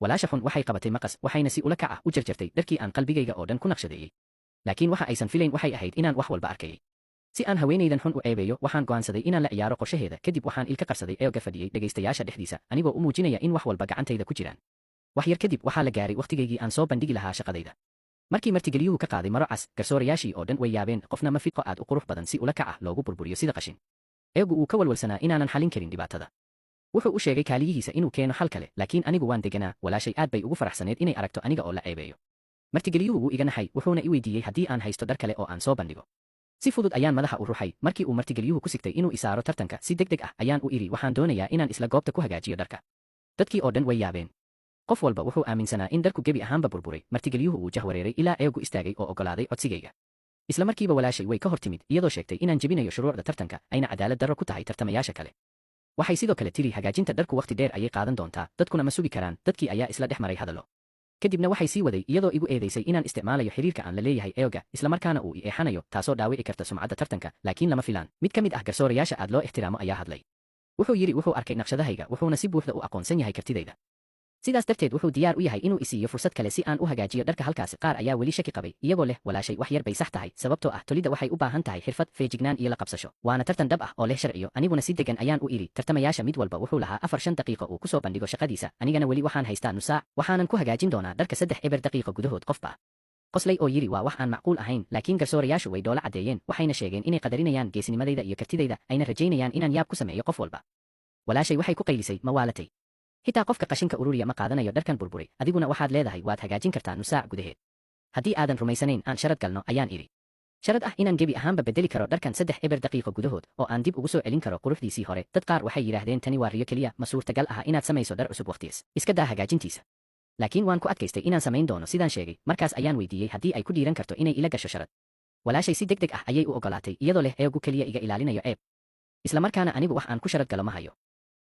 Walaasha xun waxay qabatay maqas, waxayna si ula kac ah u jarjartay dharkii aan qalbigayga oo dhan ku naqshadeeyey. Laakiin waxa aysan filayn waxay ahayd inaan wax walba arkayay. Si aan haweenaydan xun u ceebeeyo, waxaan go'aansaday inaan la ciyaaro qorshaheeda. Kadib waxaan ilka qarsaday eoga fadhiyey dhegaystayaasha dhexdiisa, anigoo u muujinaya in wax walba gacantayda ku jiraan. Wax yar kadib waxaa la gaaray wakhtigaygii aan soo bandhigi lahaa shaqadayda. Markii martigeliyuhu ka qaaday maro cas, garsoorayaashii oo dhan way yaabeen. Qofna ma fidqo aad u qurux badan si ula kac ah loogu burburiyo sida qashin. Eegu uu ka walwalsanaa inaanan xalin karin dhibaatada. Wuxuu u sheegay kaaliyihiisa inuu keeno xal kale, laakiin anigu waan deganaa. Walaashay aad bay ugu faraxsaneed inay aragto aniga oo la ceebeeyo. Martigeliyuhu wuu iga naxay, wuxuuna i weydiiyey haddii aan haysto dhar kale oo aan soo bandhigo. Si fudud ayaan madaxa u ruxay. Markii uu martigeliyuhu ku sigtay inuu isaaro tartanka, si degdeg ah ayaan u idhi, "Waxaan doonayaa inaan isla goobta ku hagaajiyo dharka." Dadkii oo dhan way yaabeen. Qof walba wuxuu aaminsanaa in dharku gebi ahaanba burburay. Martigeliyuhu wuu jahwareeray ilaa eegu istaagay oo oggolaaday codsigayga. Isla markiiba walaashay way ka hor timid, iyadoo sheegtay inaan jebinayo shuruucda tartanka, ayna cadaalad darro ku tahay tartamayaasha kale. Waxay sidoo kale tiri, "Hagaajinta dharku wakhti dheer ayay qaadan doontaa, dadkuna ma sugi karaan." Dadkii ayaa isla dhex maray hadallo. Kadibna waxay sii waday, iyadoo igu eedaysay inaan isticmaalayo xiriirka aan la leeyahay eoga, islamarkaana uu i eexanayo, taasoo dhaawici karta sumcadda tartanka. Laakiin lama filaan, mid ka mid ah garsoorayaasha aad loo ixtiraamo ayaa hadlay. Wuxuu yidhi wuxuu arkay naqshadahayga, wuxuuna si buuxda u aqoonsan yahay kartidayda. Sidaas darteed wuxuu diyaar u yahay inuu isiiyo fursad kale si aan u hagaajiyo dharka halkaasi. Qaar ayaa weli shaki qabay, iyagoo leh, "Walaashay wax yar bay sax tahay, sababtoo ah tolidda waxay u baahan tahay xirfad, feejignaan iyo la qabsasho, waana tartan dhab ah oo leh sharciyo." Aniguna si degan ayaan u idhi, "Tartamayaasha mid walba wuxuu lahaa 4-5 daqiiqo uu kusoo bandhigo shaqadiisa, anigana weli waxaan haystaa nus saac, waxaanan ku hagaajin doonaa dharka 3-0 daqiiqo gudahood." Qofba qoslay oo yidhi, "Waa wax aan macquul ahayn." Laakiin garsoorayaashu way dhoola caddeeyeen, waxayna sheegeen inay qadarinayaan geesinimadayda iyo kartidayda, ayna rajaynayaan inaan yaab ku sameeyo qof walba. Walaashay waxay ku qaylisay, "Ma waalatay? Xitaa qofka qashinka ururiya ma qaadanayo dharkan burburay, adiguna waxaad leedahay waad hagaajin kartaa nus saac gudaheed." "Haddii aadan rumaysanayn, aan sharad galno," ayaan idhi. Sharad ah inaan gebi ahaanba bedeli karo dharkan 3-0 daqiiqo gudahood oo aan dib ugu soo celin karo quruxdiisii hore. Dad qaar waxay yidhaahdeen, "Tani waa riyo keliya, ma suurtagal aha inaad samayso dhar cusub wakhtiis, iska daa hagaajintiisa." Laakiin waan ku adkaystay inaan samayn doono sidaan sheegay. Markaas ayaan weydiiyey haddii ay ku dhiiran karto inay ila gasho sharad. Walaashay si deg deg ah ayay u ogolaatay, iyadoo leh, "Eegu keliya iga ilaalinayo ceeb, islamarkaana anigu wax aan ku sharad galo ma hayo."